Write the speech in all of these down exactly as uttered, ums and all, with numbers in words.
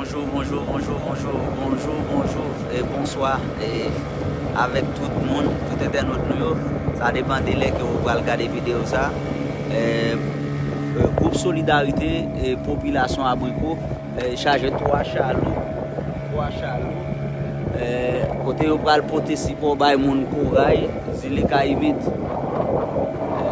Bonjou, bonjou, bonjou, bonjou, bonjou, bonjou, e bonswa, e avèk tout moun, tout entènot nou yo. Sa depann de lè ke ou pral gade videyo sa. E, e, gwoup Solidarite e Popilasyon Abriko, e, chaje twa chaloup, twa chaloup, e, kote yo pral pote sipò bay moun Koray, Zile Kayimit. E,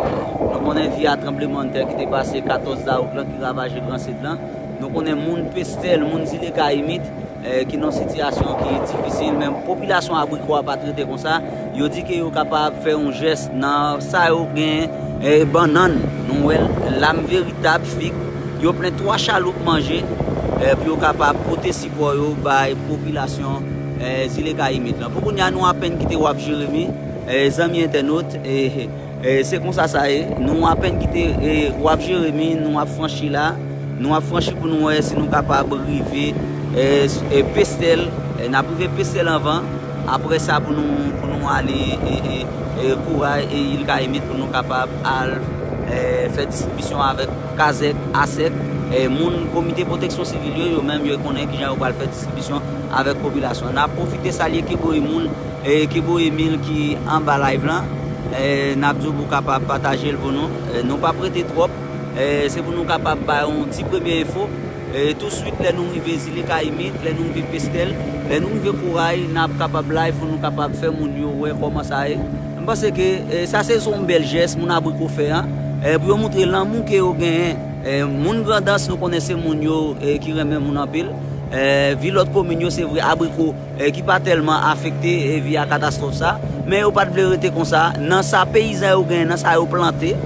nou konnen via tranblemanntè ki te pase katòz dawout lan ki ravaje Gran Sid lan. Nou konnen moun Pestèl, moun Zile Kayimit, e, ki nan sitiyasyon ki difisil, men popilasyon Abriko a pa t rete konsa. Yo di ke yo kapab fè yon jès nan sa yo gen, e, bannann, nou wè l, lam veritab, fig. Yo plen twa chaloup manje, e, pou yo kapab pote sipò yo bay popilasyon, e, Zile Kayimit lan. Pou kounye a, nou apèn kite W A P Jeremi, e, zanmi entènot, e, e, se konsa sa ye. Nou apèn kite, e, W A P Jeremi, nou ap franchi la. Nou ap franchi pou nou wè si nou kapab rive, e, s-, e, Pestèl. E, n ap rive Pestèl anvan. Apre sa, pou nou, pou nou ale, e, e, e, Koray e Il Kayimit pou nou kapab al, e, fè distribisyon avèk Kazèk, Asèk, e, moun Komite Pwoteksyon Sivil yo, yo menm yo konnen kijan yo pral fè distribisyon avèk popilasyon. N ap pwofite salye Keboye moun, e, Keboye Mil ki anba live lan. E, n ap di w pou w kapab pataje l pou nou. E, nou p ap rete twòp. E, se pou nou kapab bay yon ti premye enfo. E, touswit lè nou rive Zile Kayimit, lè nou rive Pestèl, lè nou rive Koray, n ap kapab live pou nou kapab fè moun yo wè kòman sa ye. M panse ke, e, sa se yon bèl jès moun Abriko fè an. E, pou yo montre lanmou ke yo genyen. E, moun Grandans, nou konnen se moun yo, e, ki renmen moun anpil. E, vi lòt komin yo, se vre, Abriko, e, ki pa tèlman afekte, e, via katastwòf sa. Men yo pa t vle rete konsa. Nan sa peyizan yo genyen, nan sa yo plante,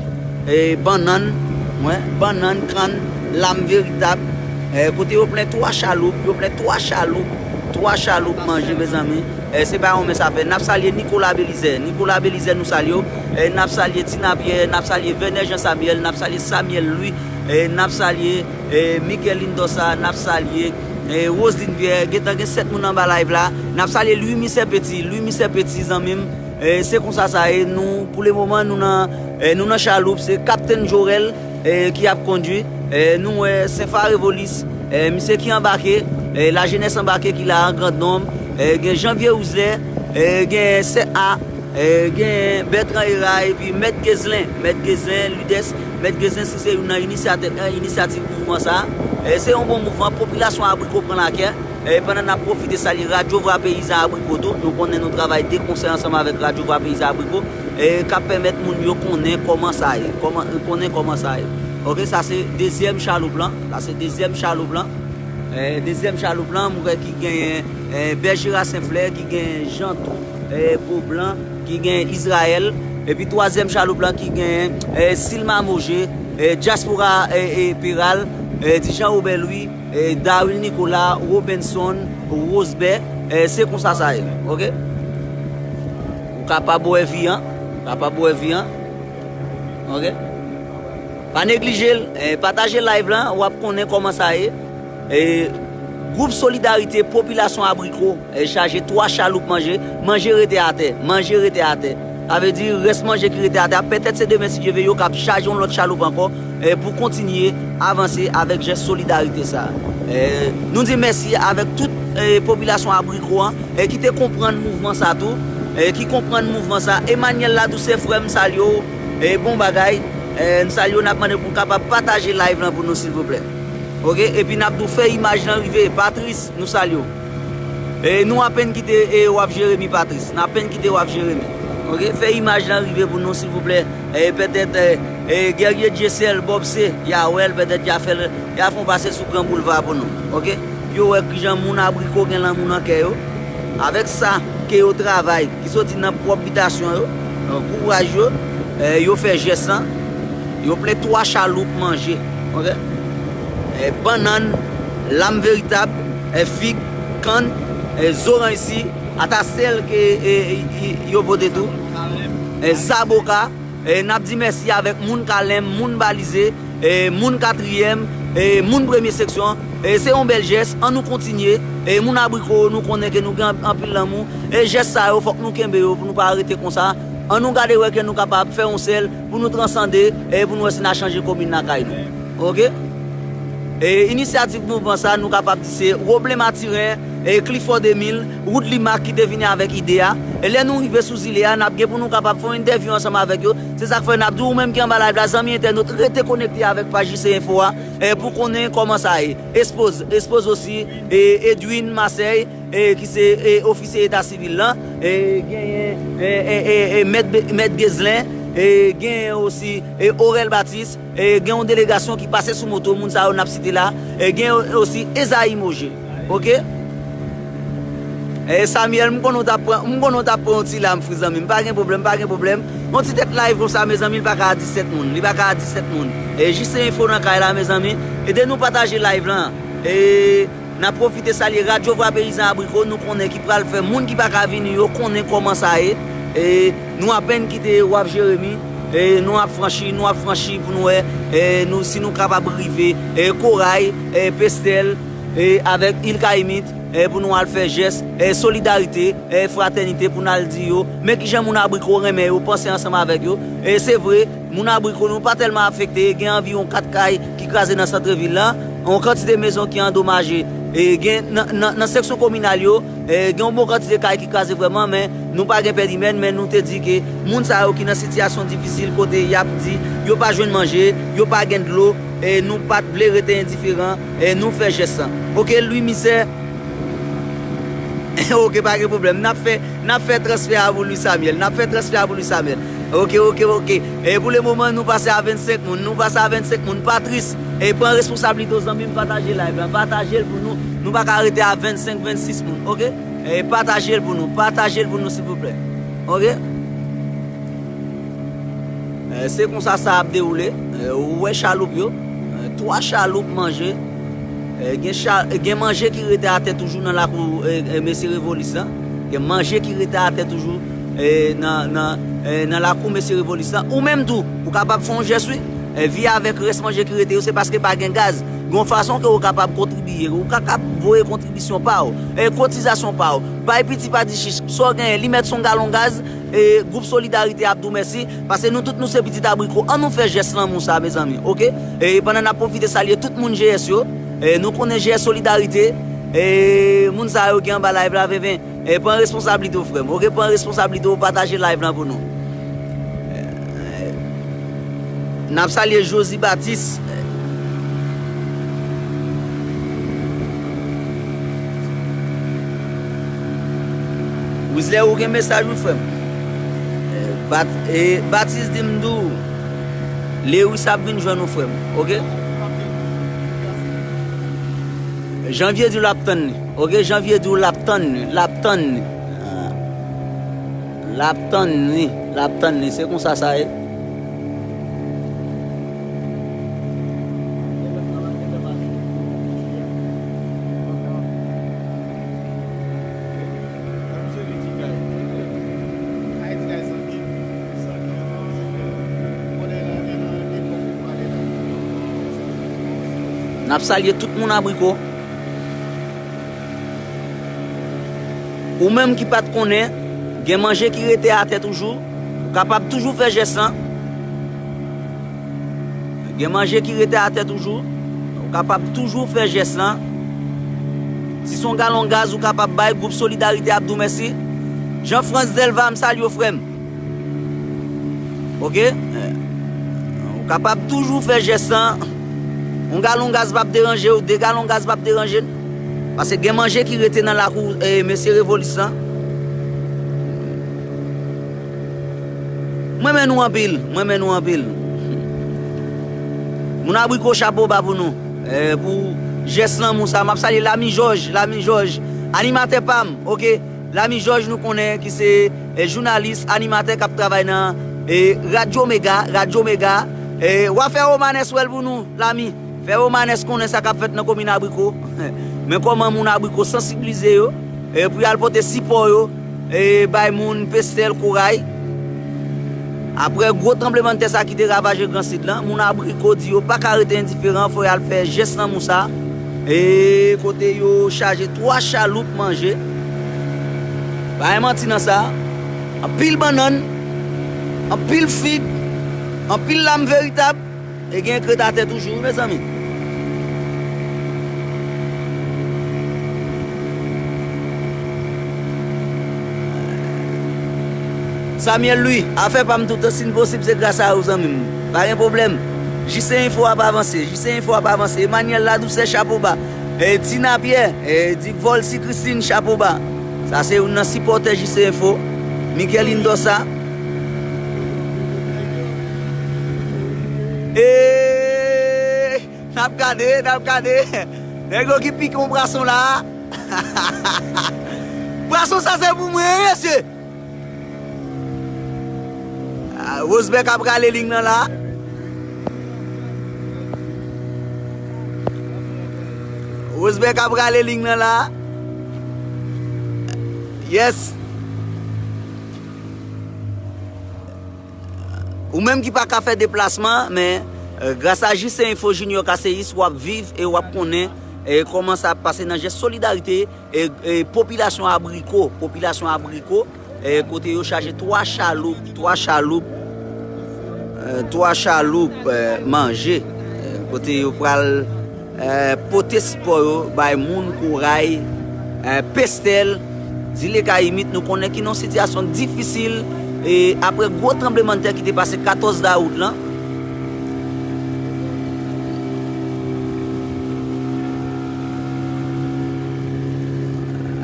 e, bannann, wè, bannann, kann, lam veritab, e, kote yo plen twa chaloup, yo plen twa chaloup, twa chaloup manje, mezanmi. E, se pa yon mens afè. N ap salye Nicolas Belizaire. Nicolas Belizaire, nou salye w. E, n ap salye Tina Pierre, n ap salye Vernet Jean Samuel, n ap salye Samuel Louis, e, n ap salye, e, Michael Lindossa, n ap salye, e, Roseline Pierre. Gentan gen sèt moun anba live la. N ap salye Louis Michel Petit, Louis Michel Petit, zanmi m. E, se konsa sa ye. Nou, pou le moman, nou nan, e, nou nan chaloup. Se Kaptenn Jorel, e, ki ap kondui. E, nou wè Senfa Revolis, e, misye ki anbake, e, Lajenès Anbake ki la an grand nonb, e, gen Janvier Ouzlè, e, gen Sè A, e, gen Bertrand Héra, epi Mèt Gezlen, Mèt Gezlen, Ludès, Mèt Gezlen si se youn nan inisyatè, nan inisyativ mouvman sa. E, se yon bon mouvman, popilasyon Abriko pran lakè. E, pandan n ap pwofite salye Radyo Vwa Peyizan Abriko tou, nou konnen nou travay de konsè ansanm avèk Radyo Vwa Peyizan Abriko, e, k ap pèmèt moun yo konnen kòman sa ye, kòman, konnen kòman sa ye. Oke, sa se dezyèm chaloup lan, sa se dezyèm chaloup lan. E, dezyèm chaloup lan, m wè ki genyen, e, Bèjera Senflè, ki genyen Jantou, e, Poblan, ki genyen Izrayèl, epi twazyèm chaloup lan ki genyen, e, Silma Moje, e, Dyaspora, e, e, Peral, e, Dijan Wobè Lwi, e, Daril Nicolas, Robenson, Rosebè, e, se konsa sa ye, oke? Ou kapab wè vi an, ou kapab wè vi an, oke? Pa neglije l, e, pataje live lan, w ap konnen kòman sa ye. E, gwoup Solidarite Popilasyon Abriko, e, chaje twa chaloup manje, manje rete atè, manje rete atè. Sa vle di, rès manje ki rete atè a, petèt se demen, si Dye ve, yo kab chaje yon lòt chaloup ankò, e, pou kontinye avanse avèk jès solidarite sa. E, nou di mèsi avèk tout, e, popilasyon Abriko an, e, ki te konprann mouvman sa tou, e, ki konprann mouvman sa. Emmanuel Ladouceur, frè m, salye w, e, bon bagay, e, n salye w, n ap mande pou w kapab pataje live lan pou nou, silvouplè. Oke, epi n ap tou fè imaj lan rive. Patris, nou salye w. E nou apèn kite, e, W A P Jeremi, Patris. N apèn kite W A P Jeremi. Oke, fè imaj lan rive pou nou, silvouplè. E petèt, e, e, Guerrier Dieuseul, Bob C, y a wè l, petèt y a fè l, y a fè yon pase sou Gran Boulva pou nou. Oke? Pou yo wè kijan moun Abriko gen lanmou nan kè yo. Avèk sa ke yo travay, ki soti nan pwòp bitasyon yo, nan kouraj yo, e, yo fè jès lan, yo plen twa chaloup manje, oke? E, bannann, lam veritab, e, fig, kann, e, zoranj si, ata sèl ke, e, e, e, yo pote tou, e, zaboka, e, n ap di mèsi avèk moun Kalèm, moun Balize, e, moun katriyèm, e, moun premye seksyon. E, se yon bèl jès, ann nou kontinye. E, moun Abriko, nou konnen ke nou gen anpil lanmou. E jès sa yo, fòk nou kenbe yo pou nou pa rete konsa. Ann nou gade wè ke nou kapab fè yon sèl pou nou transande e pou nou wè si n a chanje komin lakay nou. Oke? E inisyativ mouvman sa, nou kapab di se Woblè Matiren, e Clifford Emile, Woodly Marc ki te vini avèk ide a. E lè nou rive sou zile a, n ap gen pou nou kapab fè yon entèvyou ansanm avèk yo. Se sa k fè n ap di w, ou menm ki anba live la, zanmi entènot, rete konekte avèk paj J C Info a, e pou konnen kòman sa ye. Espoz, Espoz osi, e Edwin Marseille, e ki se, e ofisye eta sivil lan, e genyen, e, e, e, e mèt Be-, mèt Gezlen, e genyen osi, e Orel Batis, e gen yon delegasyon ki pase sou moto, moun sa yo n ap site la, e gen osi Ezayi Moje. Oke? E Samuel, m konnen w t ap pran, m konnen w t ap pran yon ti lam fri, zanmi m. Pa gen pwoblèm, pa gen pwoblèm. Yon ti tèt live konsa, mezanmi, li pa ka a disèt moun. Li pa ka a disèt moun. E J C Info nan kay la, mezanmi. Ede nou pataje live lan. E n ap pwofite salye Radyo Vwa Peyizan Abriko, nou konnen ki pral fè moun ki pa ka vini yo konnen kòman sa ye. E nou apèn kite Waf Jeremi. E nou ap franchi, nou ap franchi pou nou wè, e nou, si nou kapab rive, e Koray, e Pestèl, e avèk Il Kayimit, e pou nou al fè jès, e solidarite, e fratènite pou n al di yo, men kijan moun Abriko renmen yo, panse ansanm avèk yo. E se vre, moun Abriko nou pa tèlman afekte, gen anviwon kat kay ki kraze nan sant vil lan, yon kantite mezon ki andomaje, e gen nan, nan, nan seksyon kominal yo, e gen yon bon kantite kay ki kraze vrèman, men nou pa gen pèdi mèn, men nou te di ke moun sa yo ki nan sitiyasyon difisil kote y ap di yo pa jwenn manje, yo pa gen dlo, e nou pa t vle rete endiferan, e nou fè jès lan. Oke, Louis Misè. Oke, pa gen pwoblèm. N ap fè, n ap fè transfè a pou Louis Samuel. N ap fè transfè a pou Louis Samuel. Oke, oke, oke. E pou le moman, nou pase a vennsenk moun. Nou pase a vennsenk moun. Patrice, e pran responsablite w, zanmi m, pataje live la. Pataje l pou nou. Nou pa ka rete a vennsenk, vennsis moun. Oke? E pataje l pou nou. Pataje l pou nou, silvouplè. Oke? E, se konsa sa ap dewoule. E, ou wè chaloup yo. E, twa chaloup manje. E, gen cha-, gen manje ki rete atè toujou nan lakou, e, e, mesye Revolis lan. Gen manje ki rete atè toujou, e, nan, nan, e, nan lakou mesye Revolis lan. Ou menm tou, ou kapab fè yon jès, wi. E, vi avèk rès manje ki rete yo, se paske pa gen gaz. Gen yon fason ke ou kapab kontribiye. Ou kapab voye kontribisyon pa w, e, kotizasyon pa w. Bay piti pa di chich. Sa w genyen, li mèt se yon galon gaz, e, gwoup Solidarite ap di w mèsi, paske nou tout nou se pitit Abriko. Ann nou fè jès lanmou sa, mezanmi, oke? E pandan n ap pwofite salye tout moun G S yo, e, nou konnen G S Solidarite, e, moun sa yo ki anba live la, Venven, e, pran responsablite w, frè m, oke? Pran responsablite w, pataje live lan pou nou. N ap salye Josie Batis. Wisley, ou gen mesaj, wi, frè m. Bat-, e, Batis di m di w, Lewis ap vin jwenn ou, frè m. Oke? Janvye di w l ap tann li. Oke? Janvye di w l ap tann li. L ap tann li. L ap tann li, l ap tann li, se konsa sa ye. N ap salye tout moun Abriko. Ou menm ki pa t konnen, gen manje ki rete atè toujou, ou kapab toujou fè jès lan. Gen manje ki rete atè toujou, ou kapab toujou fè jès lan. Si se yon galon gaz, ou kapab bay, gwoup Solidarite ap di w mèsi. Jean Frantz Delva, m salye w, frè m. Oke? Ou kapab toujou fè jès lan. Yon galon gaz p ap deranje w, de galon gaz p ap deranje n. Paske gen manje ki rete nan lakou, e, mesye Revolis lan. M renmen nou anpil, m renmen nou anpil. Moun Abriko, chapo ba pou nou. E, pou jès lanmou sa, m ap salye Lami Jòj, Lami Jòj, animatè pa m, oke? Lami Jòj, nou konnen ki se, e, jounalis, animatè k ap travay nan, e, Radyo Mega, Radyo Mega. E, w a fè Romanes wè l pou nou, Lami. Fè Romanes konnen sa k ap fèt nan komin Abriko. Men kòman moun Abriko sansibilize yo, e, pou y al pote sipò yo, e, bay moun Pestèl, Koray. Aprè gwo tranblemanntè sa ki te ravaje Gran Sid lan, moun Abriko di yo pa ka rete endiferan, fò y al fè jès lanmou sa. E kote yo chaje twa chaloup manje. Pa gen manti nan sa. Anpil bannann, anpil fig, anpil lam veritab, e gen krèt atè toujou, wi, mezanmi. Samuel Louis, afè pa m toutan, si n posib, se gras a ou, zanmi m. Pa gen pwoblèm. J C Info ap avanse, J C Info ap avanse. Emmanuel Ladousè, chapo ba. E, Tina Pierre, e, Dick Volcy Christine, chapo ba. Sa se youn nan sipòtè J C Info. Micheline Dossa. E, n ap gade, n ap gade. Nèg yo ki pike yon pwason la. Pwason sa se pou mwen, wi, mesye. Ah, Rosebèk ap rale ling nan la. Rosebèk ap rale ling nan la. Yes. Ou menm ki pa ka fè deplasman, men, euh, gras a J C Info Junior Casséus, w ap viv e w ap konnen, e, kòman sa ap pase nan jès solidarite, e, e, popilasyon Abriko, popilasyon Abriko, e, kote yo chaje twa chaloup, twa chaloup, e, twa chaloup, e, manje, e, kote yo pral, e, pote sipò yo bay moun Koray, e, Pestèl, Zile Kayimit, nou konnen ki nan yon sitiyasyon difisil, e, apre gwo tranblemanntè ki te pase katòz dawout lan.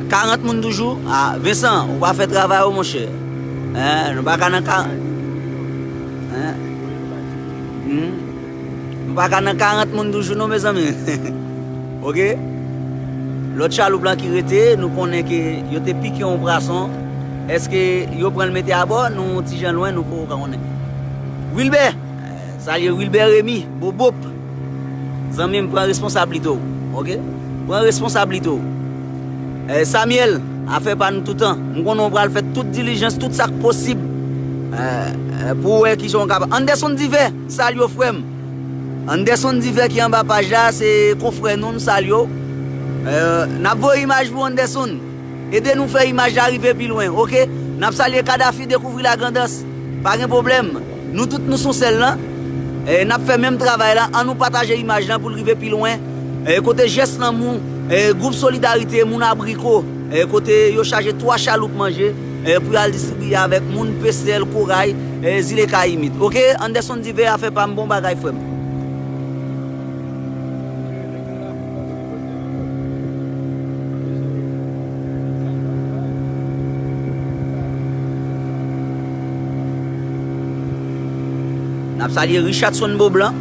Karant moun toujou? Ah, Vincent, ou pa fè travay ou, monchè. Hein, nou pa ka nan ka-, hein? Hmm? Nou pa ka nan karant moun toujou non, mezanmi. Oke? Lòt chaloup lan ki rete, nou konnen ke yo te pike yon pwason. Èske yo pran l mete abò? Nou ti jan lwen, nou poko ka konnen. Wilbè! Salye Wilbè Remy, Bobop. Zanmi m, pran responsablite w, oke? Pran responsablite w. Eh, Samuel, afè pa nou toutan. M konnen w pral fè tout dilijans, tout sa k posib. Eh, eh, pou w wè kijan w kapab. Anderson Divè, m salye w, frè m. Anderson Divè ki anba paj la, se konfrè nou, m salye w. Eh, n ap voye imaj pou Anderson. Ede nou fè imaj la rive pi lwen, oke? N ap salye Kadafi, dekouvri Lagrandans. Pa gen pwoblèm. Nou tout nou s on sèl lan. E, n ap fè menm travay la. Ann nou pataje imaj lan pou l rive pi lwen. E, kote jès lanmou, e, gwoup solidarite, moun Abriko, e, kote yo chaje twa chaloup manje, e, pou y al distribiye avèk moun Pestèl, Koray, e, Zile Kayimit. Oke? Anderson Divè, afè pa m, bon bagay, frè m. N ap salye Richardson Beaublanc.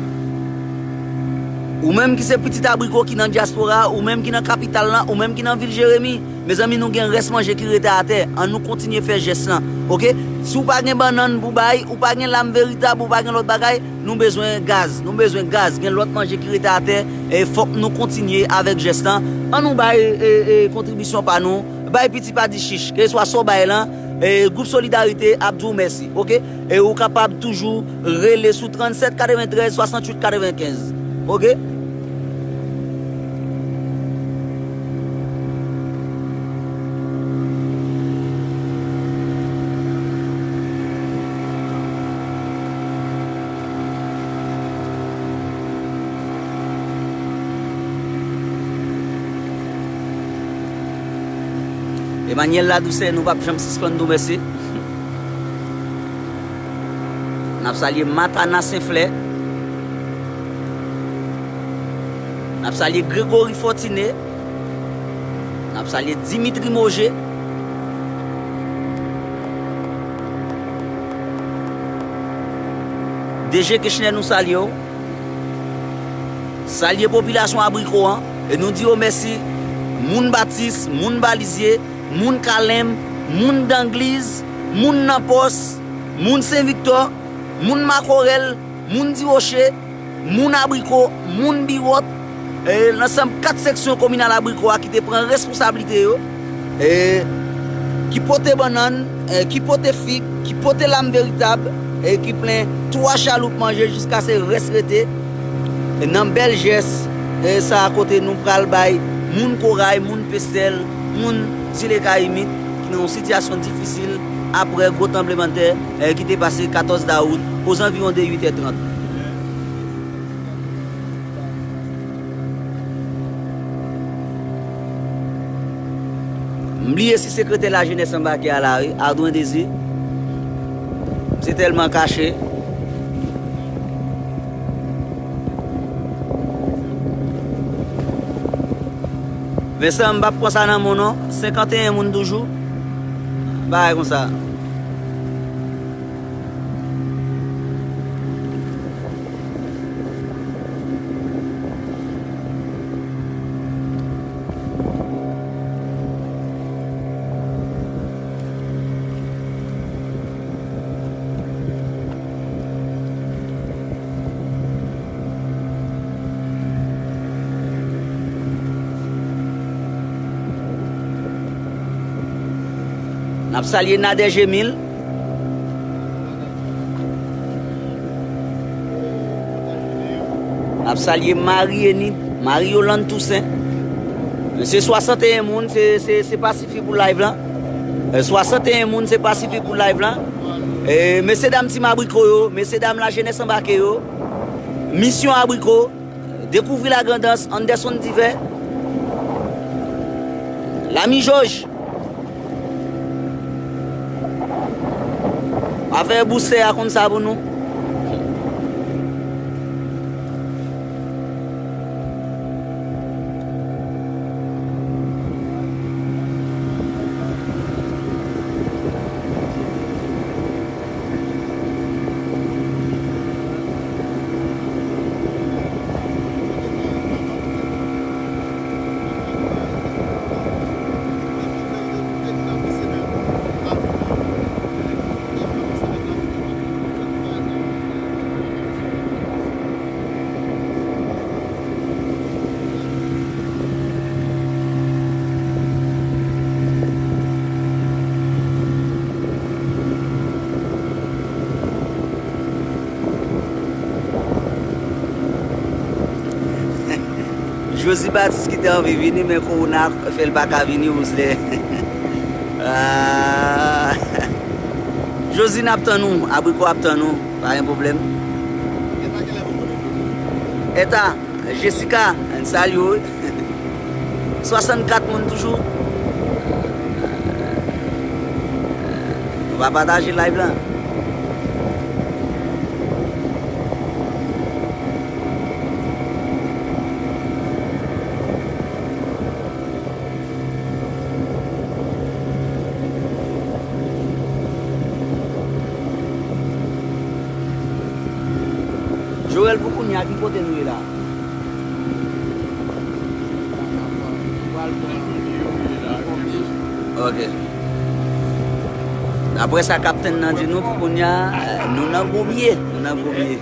Ou menm ki se pitit Abriko ki nan dyaspora, ou menm ki nan kapital lan, ou menm ki nan vil Jeremi. Mezanmi, nou gen rès manje ki rete atè. Ann nou kontinye fè jès lan. Oke? Si w pa gen bannann pou bay, ou pa gen lam veritab, ou pa gen lòt bagay, nou bezwen gaz. Nou bezwen gaz. Gen lòt manje ki rete atè. E fòk nou kontinye avèk jès lan. Ann nou bay, e, e, kontribisyon pa nou. Bay piti pa di chich. Keseswa sa w bay lan, e, gwoup Solidarite ap di w mèsi. Oke? E ou kapab toujou rele sou trannsèt katreventrèz swasantuit katrevenkenz. Oke? Emmanuel Ladousè, nou p ap janm sispann di w mèsi. N ap salye Matana Senflè. N ap salye Gregory Fortuné. N ap salye Dimitri Mojé. D G Kirchner, nou salye w. Salye popilasyon Abriko an. E nou di yo mèsi. Moun Batis, moun Balizye, moun Kalenm, moun Dangliz, moun Nanpòs, moun Sen Viktò, moun Makorèl, moun Diwoche, moun Abriko, moun Biwòt, e, lansanm kat seksyon kominal Abriko a ki te pran responsablite yo, e, ki pote bannann, e, ki pote fig, ki pote lam veritab, e, ki plen twa chaloup manje jiskaske rès rete, e, nan bèl jès, e, sa a kote nou pral bay moun Koray, moun Pestèl, moun Zile Kayimit, ki nan yon sitiyasyon difisil apre gwo tranblemanntè, e, ki te pase katòz dawout, ozanviwon de uit è trant. M bliye si sekretè lajenès anbake a la, wi, Ardouin Désir. Se tèlman kache. Vensan, m p ap pran sa nan men w non. Senkanteyen moun toujou. Bagay konsa. N ap salye Nadège Emile. N ap salye Marie Enid, Marie Yolande Toussaint. Se swasanteyen moun, se, se, se pa sifi pou live lan. E, swasanteyen moun, se pa sifi pou live lan. E, mesye dam Team Abriko yo, mesye dam Lajenès Anbake yo, Misyon Abriko, Dekouvri Lagrandans, Anderson Divè, Lami Jòj. Afè boustè a konn sa pou nou. Josie Baptiste ki te anvi vini, men kowona fè l pa ka vini, Wouslè. Ah. Josie, n ap tann ou, Abriko ap tann ou, pa gen pwoblèm. Eta, Jessica, n salye w. Swasannkat moun toujou. Nou va pataje live lan. Joel, pou kounye a, ki kote nou ye la? Ok. Daprè sa kaptenn nan di nou, pou kounye a, nou nan Gomye. Nou nan Gomye.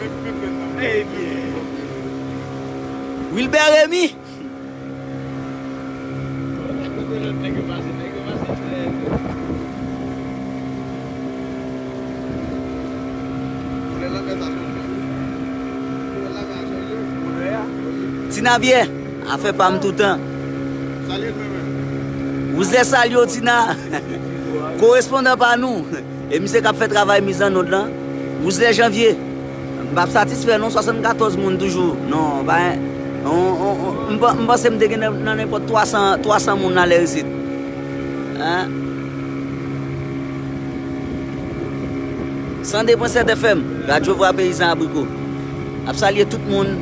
Wilbert Remy! Tina Vyè, afè pa m toutan. Wouslè salye w, Tina. Korespondan pa nou. E misye k ap fè travay mizannòd lan, Wouslè Janvier. M p ap satisfè non, swasannkatòz moun toujou. Non, pa, on, on, on, m pa, m panse m te gen nan, nan nenpòt twa san, twa san moun nan lè isit. Hein? San de pwen sèt F M, Radyo Vwa Peyizan Abriko. Ap salye tout moun.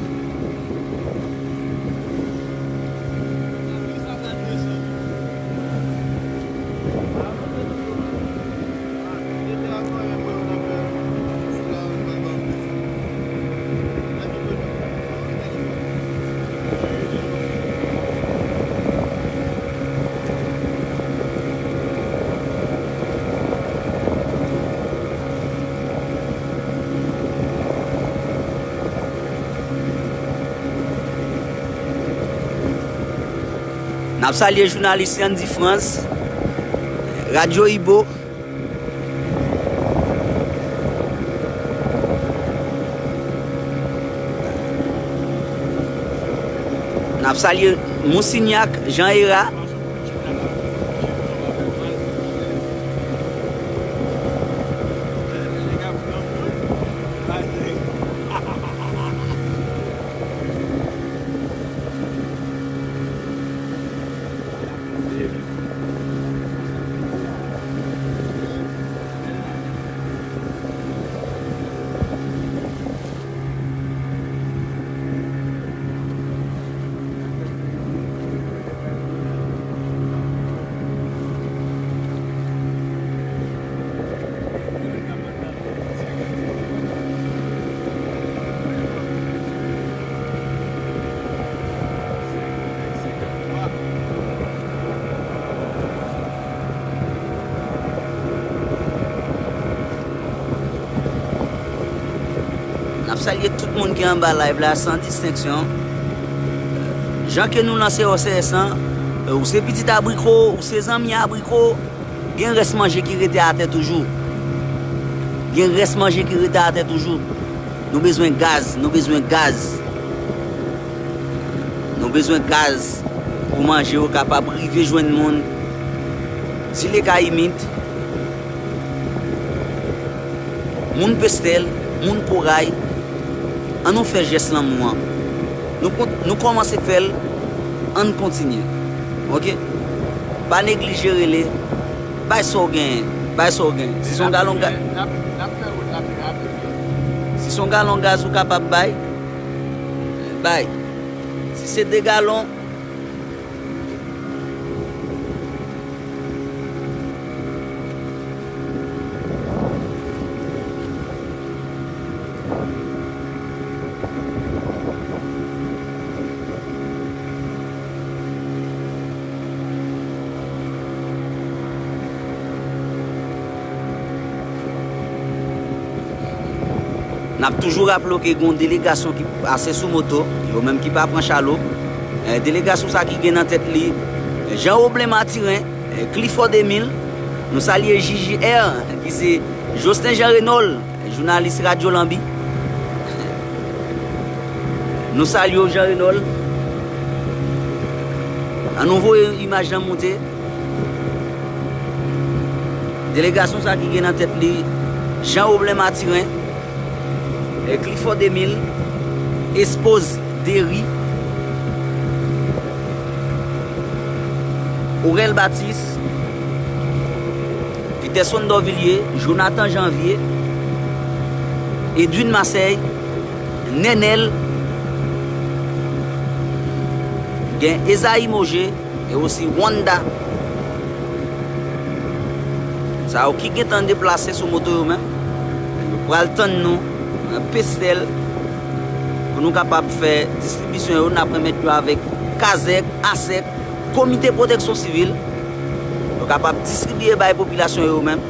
N ap salye jounalis Yandy France, Radyo Ibo. N ap salye Moussignac, Jean Héra. Salye tout moun ki anba live la san distenksyon. Jan ke nou lanse O C S lan, ou se pitit Abriko, ou se zanmi Abriko, gen rès manje ki rete atè toujou. Gen rès manje ki rete atè toujou. Nou bezwen gaz, nou bezwen gaz. Nou bezwen gaz pou manje yo kapab rive jwenn moun. Zile Kayimit, moun Pestèl, moun Poray, ann nou fè jès lanmou an. Nou, nou kòmanse fè l, ann kontinye. Oke? Pa neglije rele. Bay sa w genyen. Bay sa w genyen. Si se yon galon ga-, si se yon galon gaz ou kapab bay, bay. Si se de galon, N ap toujou raple w ke gen yon delegasyon ki pase sou moto, yo menm ki pa pran chaloup. Eh, delegasyon sa ki gen nan tèt li, eh, Jean Roblen Mathurin, eh, Clifford Emile. Nou salye J J R, ki se Jocelyn Jean Renold, jounalis Radyo Lanbi. Nou salye w, Jean Renold. Ann nou voye imaj lan monte. Delegasyon sa ki gen nan tèt li Jean Roblen Mathurin, eh, Clifford Emile, Espoz Dery, Orel Baptiste, Peterson Dorvilliers, Jonathan Janvier, Edwin Marseille, Nenel, gen Esaïe Mauger, e osi Wanda. Sa yo ki gentan deplase sou moto yo menm, yo pral tann nou nan Pestèl pou nou kapab fè distribisyon yo. N ap remèt yo avèk kazèk, asèk, Komite Pwoteksyon Sivil. Yo kapab distribiye bay popilasyon yo menm.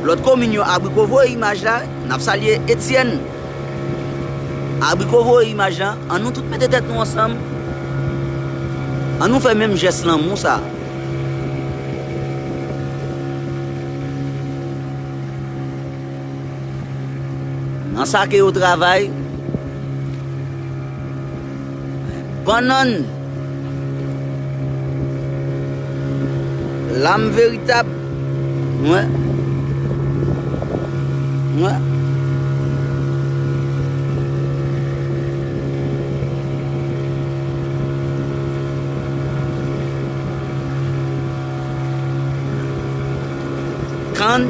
Lòt komin yo, Abriko voye imaj la, n ap salye Etienne. Abriko voye imaj la, ann nou tout mete tèt nou ansanm, ann nou fè menm jès lanmou sa. Nan sa ke yo travay, bannann, lam veritab, mwen, mwen. Kann,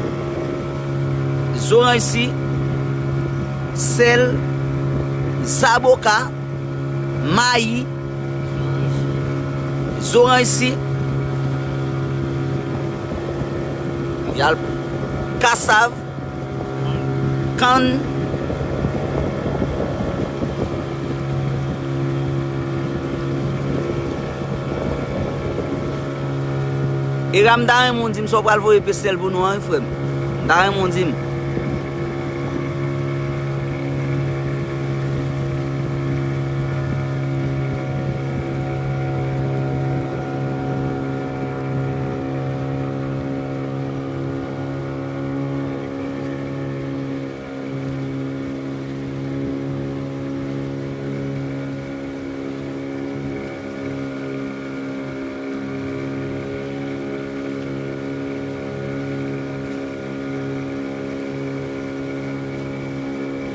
zoranj si, sèl, zaboka, mayi, zoranj si, y al kasav, kann. Era, m ta renmen w di m sa w pral voye Pestèl pou nou an, wi, frè m. M ta renmen w di m.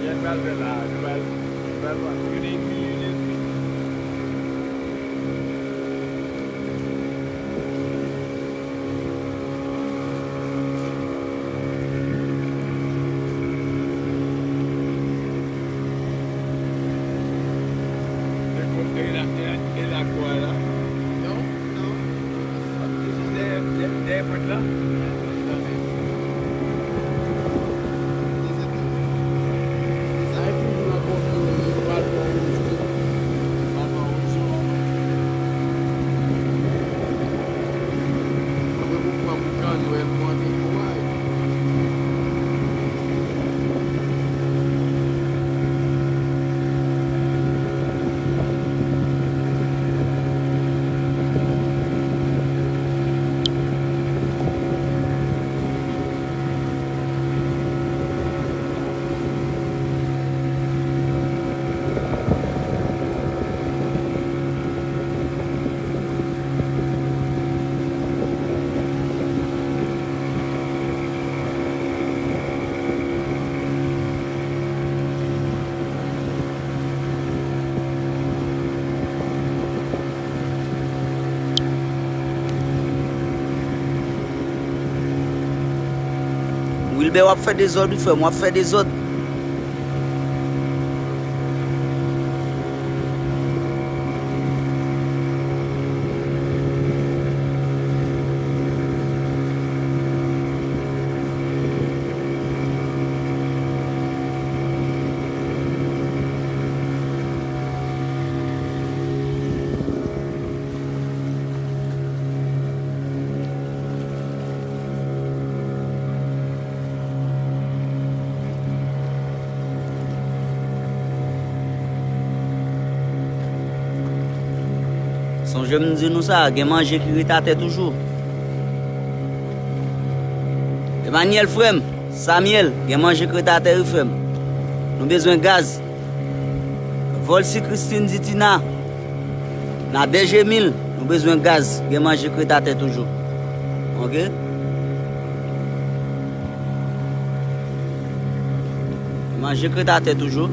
Jan pral fè la, nou pral, nou pral pran. E la, e la, e la kwa la? Non, non. Dèyè, dèyè, dèyè pòt la? Sa e fini nan konfime, yo pral pran wout. Pral pran wout sou. Wilbè, w ap fè dezòd, wi, frè m, w ap fè dezòd. Sonje m di nou sa, gen manje ki ret atè toujou. Emmanuel, frè m, Samuel, gen manje k ret atè, wi, frè m. Nou bezwen gaz. Volcy Christine di Tina, Nadège Emile, nou bezwen gaz, gen manje k ret atè toujou. Oke? Manje k ret atè toujou.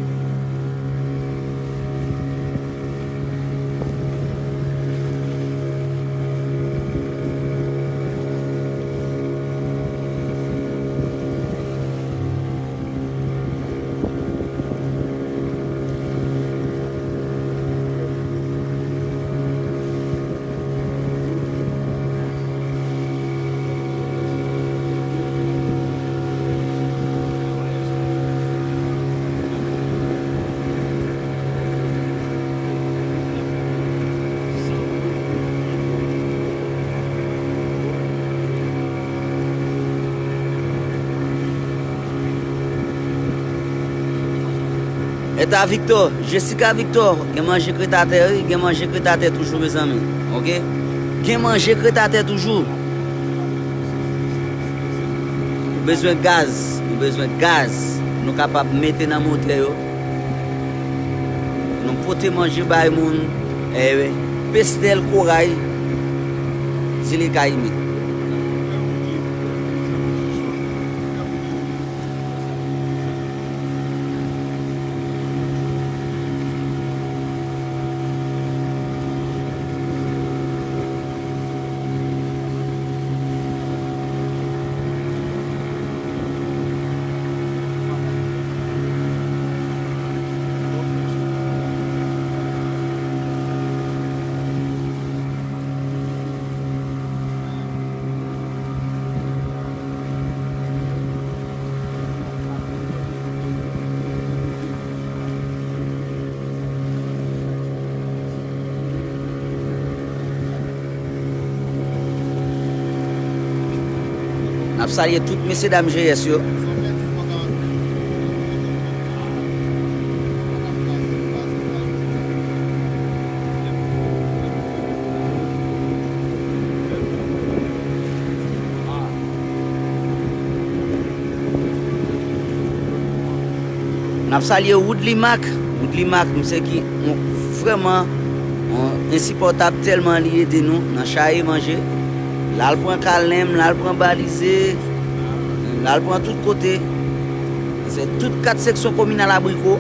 Eta Victor, Jessica Victor, gen manje k ret atè, wi, gen manje k ret atè toujou, mezanmi. Oke? Gen manje k ret atè toujou. Nou bezwen gaz, nou bezwen gaz. Nou kapab mete nan motè yo. Nou pote manje bay moun, eh, Pestel, Koray, Zile Kayimit. N ap salye tout mesyedam G S yo. N ap salye Woodly Mac. Woodly Mac, misye ki, yon, vrèman, yon ensipòtab, tèlman li ede nou nan chaye manje. L al pran kalenm, l al pran balize, l al pran tout kote. Se tout kat seksyon kominal Abriko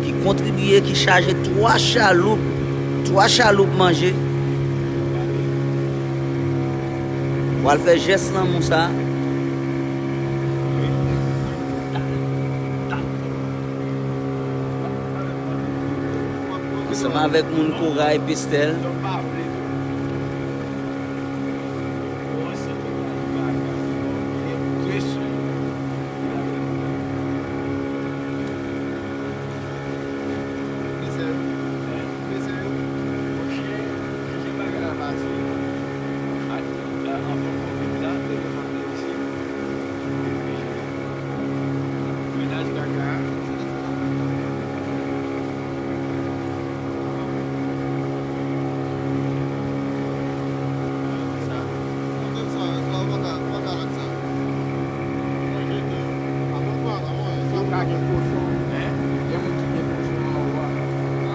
ki kontribye, ki chaje twa chaloup, twa chaloup manje. Pou al fè jès lanmou sa. Ansanm avèk moun Koray, Pestel.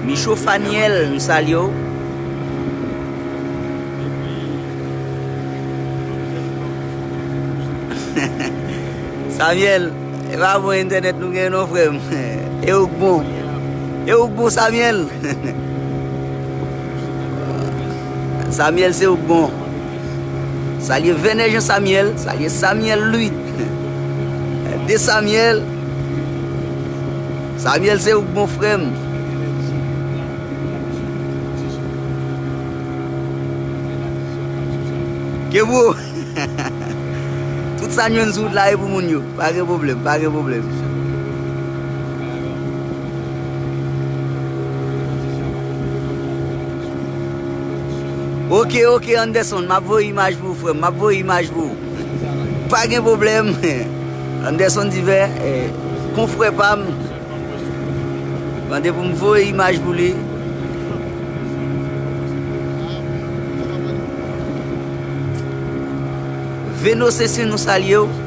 Micho Faniel, m salye w. Samuel, e pa bon entènèt nou gen non, frè m. E ou k bon. E ou k bon, Samuel. Samuel, se ou k bon. Salye Vènè Jean Samuel, salye Samuel Louis. De Samuel. Samuel se ou k bon frè m. Kebou. Tout sa n jwenn sou wout la e pou moun yo. Pa gen pwoblèm, pa gen pwoblèm. Ok, ok, Anderson, m ap voye imaj pou ou, frè m. M ap voye imaj pou ou. Pa gen pwoblèm. Anderson Divè, eh, konfrè pa m. Mande pou m voye imaj pou li. Veno Sensen, nou salye w.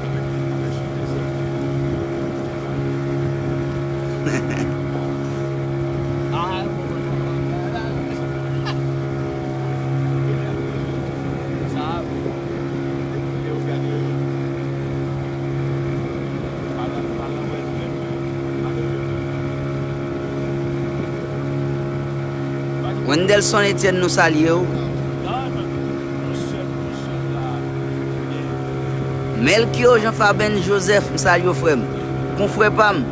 Wendelson Etienne, nou salye w. Melkyo Jean Faben Joseph, m salye w, frè m. Konfrè pa m.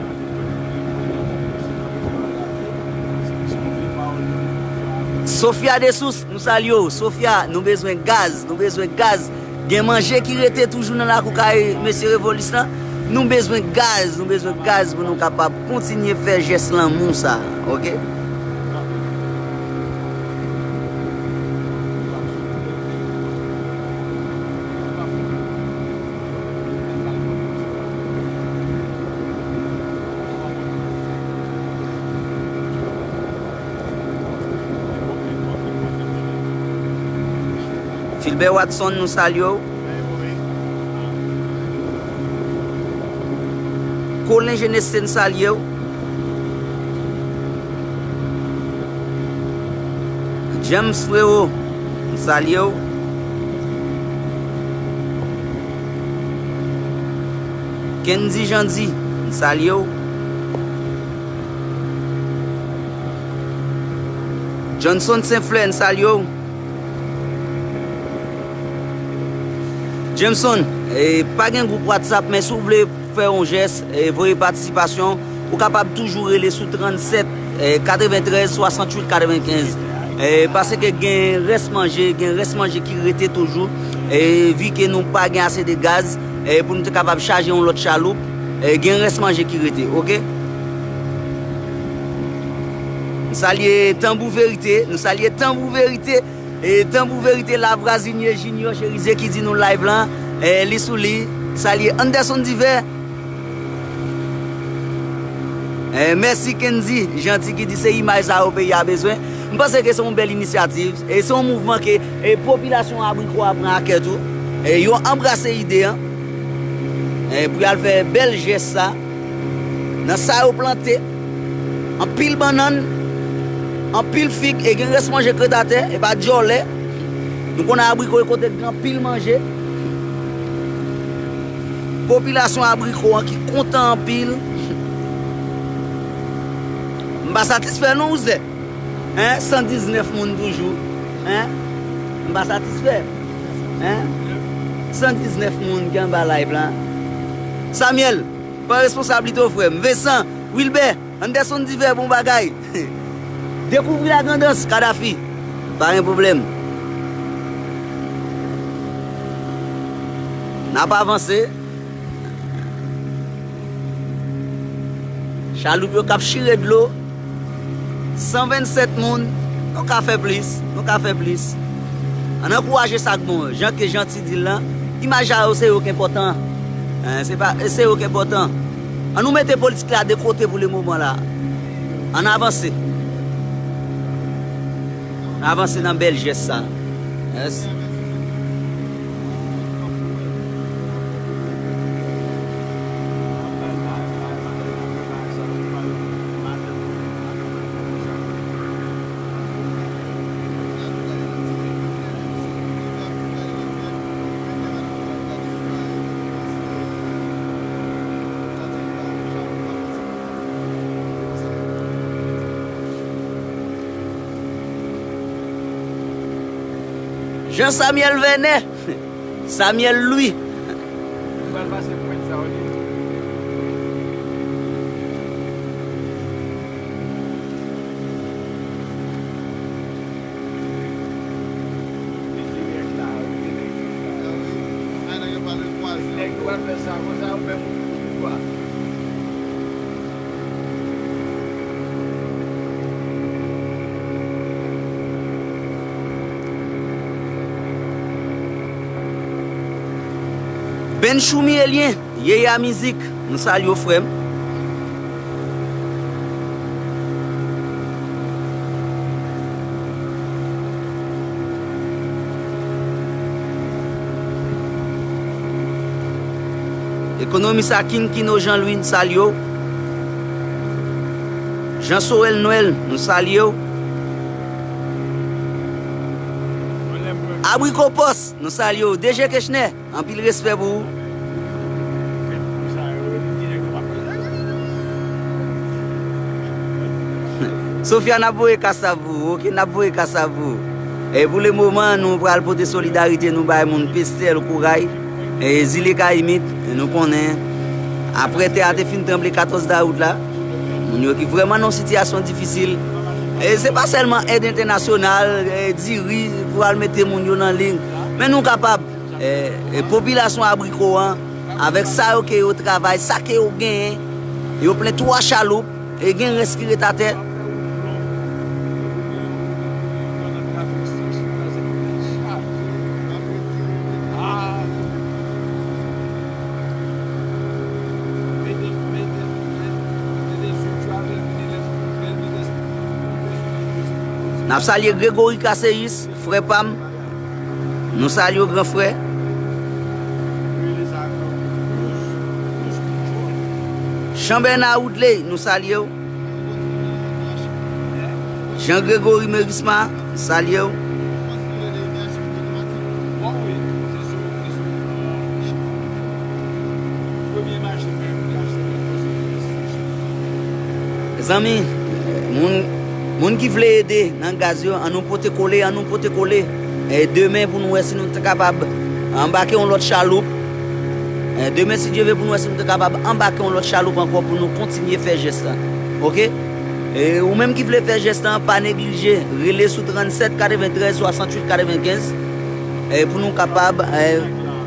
Sofia Desous, nou salye w. Sofia, nou bezwen gaz, nou bezwen gaz. Gen manje ki rete toujou nan lakou kay mesye Revolis lan. Nou bezwen gaz, nou bezwen gaz pou nou kapab kontinye fè jès lanmou sa, ok? Filbè Watson, nou salye w. Colin Geneste, n salye w. James Frero, n salye w. Kendy Jandy, n salye w. Johnson Senflè, n salye w. Jameson, eh, pa gen gwoup WhatsApp, men si w vle fè yon jès, eh, voye patisipasyon, ou kapab toujou rele sou trannsèt, eh, katreventrèz, swasanntuit, katrevenkenz. Eh, paske gen rès manje, gen rès manje ki rete toujou, eh, vi ke nou pa gen ase de gaz, eh, pou nou te kapab chaje yon lòt chaloup, eh, gen rès manje ki rete, ok? Nou salye Tanbou Verite, nou salye Tanbou Verite. E Tanbou Verite, Lavrazinye Junior Cherizier ki di nou live lan, e, li sou li. Salye Anderson Divè. E, mèsi Kendy Janty ki di se imaj sa yo peyi a bezwen. M panse ke se yon bèl inisyativ. E se yon mouvman ke, e, popilasyon Abriko a pran a kè tou. E, yo anbrase ide an. E, pou y al fè bèl jès sa. Nan sa yo plante, anpil bannann, anpil fig, e gen rès manje k ret atè, e pa dyòlè. Nou konnen Abriko e kote k gen anpil manje. Popilasyon Abriko an ki kontan anpil. M pa satisfè non, Ouzè. Hein? San diznèf moun toujou. Hein? M pa satisfè. Hein? San diznèf moun ki anba live la. Samuel, pran responsablite w, frè m. Vincent, Wilbert, Anderson Divè, bon bagay. Dekouvri Lagrandans, Kadafi. Pa gen pwoblèm. N ap avanse. Chaloup yo k ap chire dlo. San vennsèt moun. Nou ka fè plis. Nou ka fè plis. Ann ankouraje sa k bon. Jan ke Janti di l lan. Imaj sa yo, se yo k enpòtan. Hein, se pa, se yo k enpòtan. Ann nou mete politik la de kote pou le moman la. Ann avanse. Ann avanse nan bèl jès sa. Yes. Jean Samuel Vernet. Samuel Louis. Ou pral pase pwent sa, wi. Pral fè sa konsa, ou menm ou pou pouvwa. Benchoumi Elien, Yeya Mizik, nou salye w, frè m. Ekonomis Akin Kino Jean Louis, n salye w. Jean Sorel Noël, nou salye w. Abriko Pòs, nou salye w. D J Kechner, anpil respè pou ou. Sofia, n ap voye kas la pou ou, oke? N ap voye kas la pou ou. E pou le moman, nou pral pote solidarite nou bay moun Pestèl, Koray, e Zile Kayimit. E nou konnen, apre tè a te fin tranble katòz dawout la, moun yo ki vrèman nan yon sitiyasyon difisil. E se pa sèlman èd entènasyonal, e diri pou al mete moun yo nan liy. Men nou kapab, e, e popilasyon Abriko an, avèk sa yo ke yo travay, sa ke yo genyen, yo plen twa chaloup, e gen rès ki ret atè. N ap salye Gregory Casséus, frè pa m. Nou salye w, gran frè. Jean Bernard Woodley, nou salye w. Jean Gregory Merisma, salye w. Mezanmi, moun, moun ki vle ede nan gaz yo, an nou pote kole, an nou pote kole. E demen pou nou wè si nou ta kapab anbake yon lòt chaloup. E demen, si Dye vle, pou nou wè si nou ta kapab anbake yon lòt chaloup ankò pou nou kontinye fè jès la. Oke? E ou menm ki vle fè jès la, pa neglije, rele sou trannsèt katreventrèz swasantuit katrevenkenz, e pou nou kapab, e,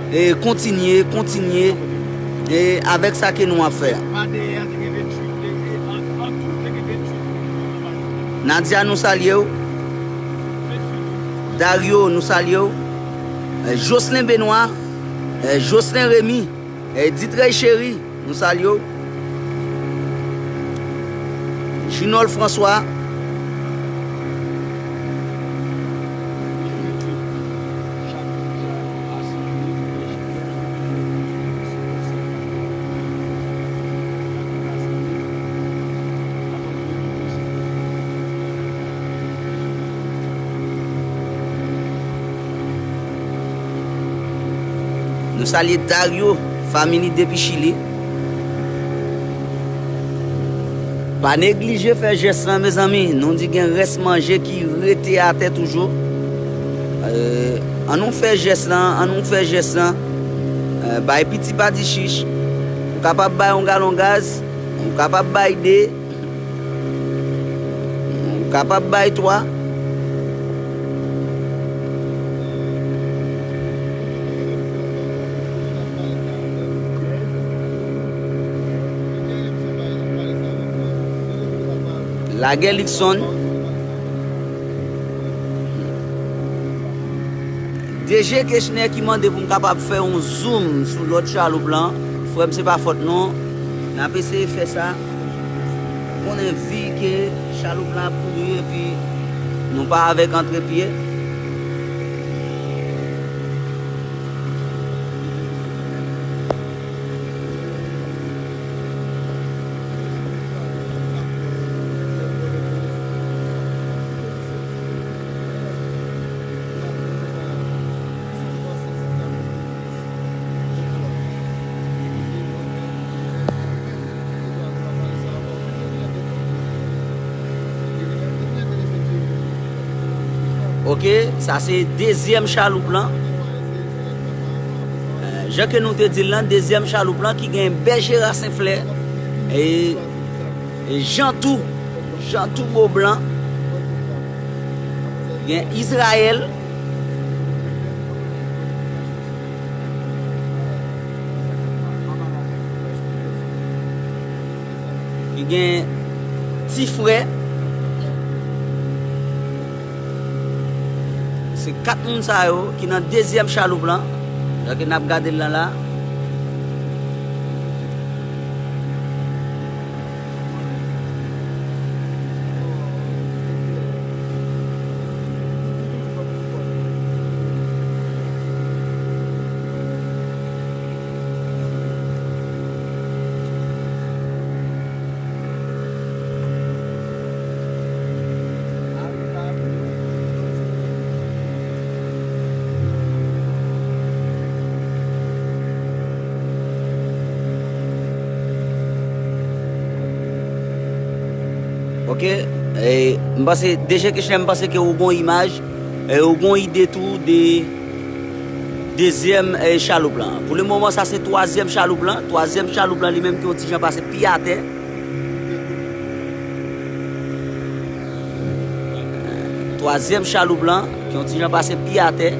e kontinye, kontinye, e avèk sa ke nou ap fè a. Nadia, nou salye w. Dario, nou salye w. E, Jocelyn Benoît, e, Jocelyn Remy, e, Ditrey Chéri, nou salye w. Junol François. Nou salye Dario, family depi Chili. Pa neglije fè jès lan, mezanmi. Nou di gen rès manje ki rete atè toujou. E, an nou fè jès lan, an nou fè jès lan. E, bay piti pa di chich. Ou kapab bay yon galon gaz, ou kapab bay de, ou kapab bay twa. Lagè Likson. D J Kechner ki mande pou m kapab fè yon zoom sou lòt chaloup lan. Frè m, se pa fòt nou. N ap eseye fè sa. Ou konnen vi ke chaloup lan ap kouri epi nou pa avèk antre pye. Oke, sa se dezyèm chaloup lan. Eh, jan ke nou te di l lan, dezyèm chaloup lan ki gen Bèjera Senflè, e, e Jantou, Jantou Boblan, gen Izrayèl. Gen Ti Frè. Se kat moun sa yo ki nan dezyèm chaloup lan. Jan ke n ap gade l lan la. Ok, e, m panse, D J Kishner, m panse ke ou gon imaj, e, ou gon ide tou de dezyèm, e, chaloup lan. Pou le moman, sa se twazyèm chaloup lan. Twazyèm chaloup lan, li menm ki yon ti jan pase pi atè. Twazyèm chaloup lan, ki yon ti jan pase pi atè.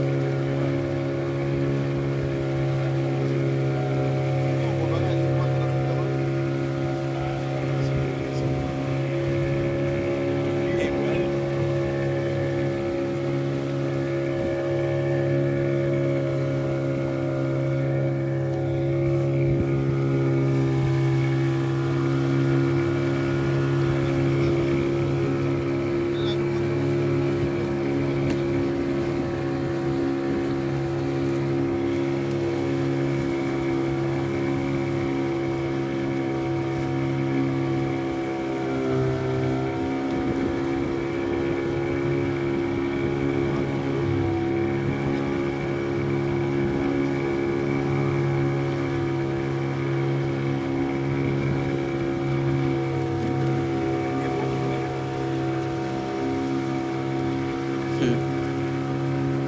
Hmm.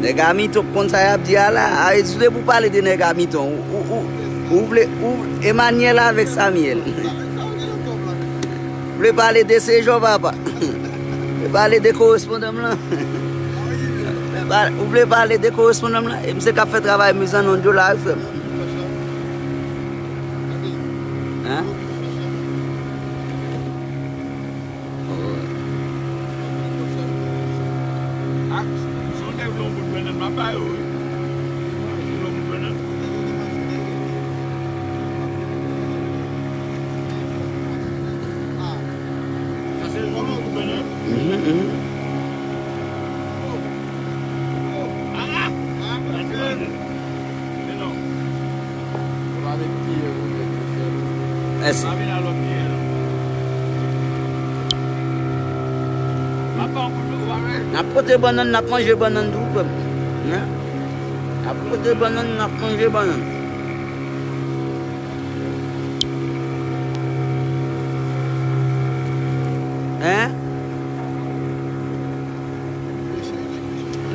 Nèg a miton k konn sa y ap di a la. A, e, depi w pale de nèg a miton, ou, ou, ou, ou vle, ou, Emmanuel avèk Samuel. Ou vle pale de Sejon, papa? Ou vle pale de korespondan m lan? Ou vle pale de korespondan m lan? E misye k ap fè travay mizanonn yo la, wi, frè m. Hein? Mhm, mhm. Mèsi. N ap pote bannann, n ap manje bannann tou, frè m. Hein? N ap pote bannann, n ap manje bannann. Hein?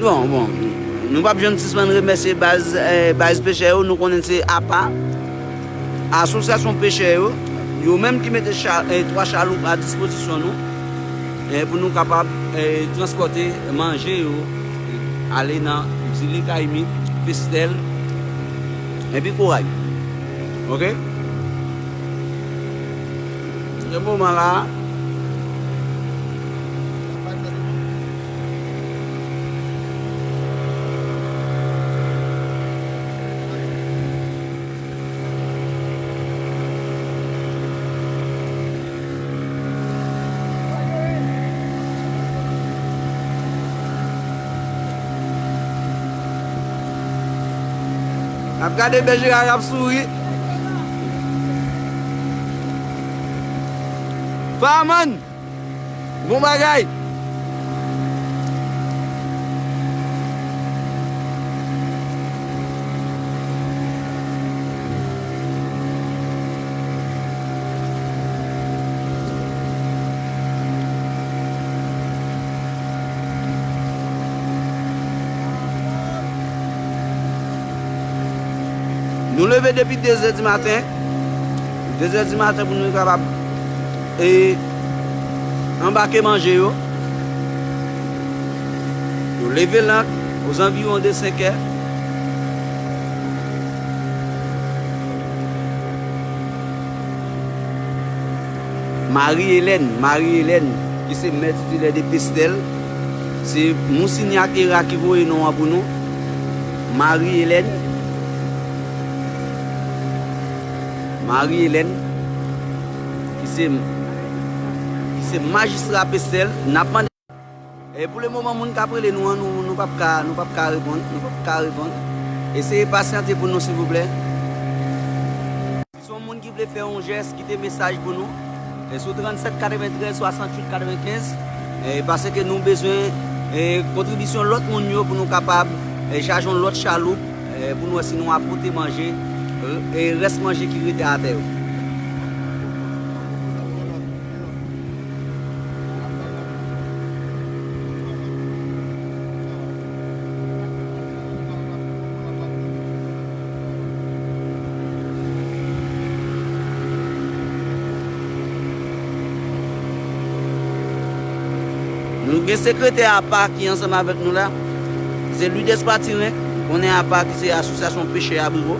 Bon, bon. Nou p ap janm sispann remèsye baz, eh, baz pechè yo. Nou konnen se apa. Asosyasyon pechè yo, yo menm ki mete cha-, eh, twa chaloup a dispozisyon nou, eh, pou nou kapab, eh, transpòte manje yo, eh, ale nan Zile Kayimit, Pestèl, epi Koray. Ok? Nan moman la a, n ap gade Bèjera k ap souri. Fireman! Bon bagay! Nou leve depi de zè di maten. De zè di maten pou nou kapab, e, anbake manje yo. Nou leve lan ozanviwon de senk è. Marie Hélène, Marie Hélène, ki se mè titilè de Pestèl. Se Mousignac Era ki voye non an pou nou. Marie Hélène. Marie Hélène, ki se, ki se majistra Pestèl. N ap mande. E pou le moman, moun k ap rele nou an, nou, nou p ap ka, nou p ap ka reponn, nou p ap ka reponn. Eseye pasyante pou nou, silvouplè. Si se yon moun ki vle fè yon jès, kite mesaj pou nou. E sou trannsèt katreventrèz swasantuit katrevenkenz, e paske nou bezwen, e, kontribisyon lòt moun yo pou nou kapab, e, chaje yon lòt chaloup, e, pou nou wè si nou ap pote manje, e, e rès manje ki rete atè yo. Nou gen sekretè apa ki ansanm avèk nou la. Se Ludes Mathurin, konnen apa ki se Asosyasyon Pechè Abrivo.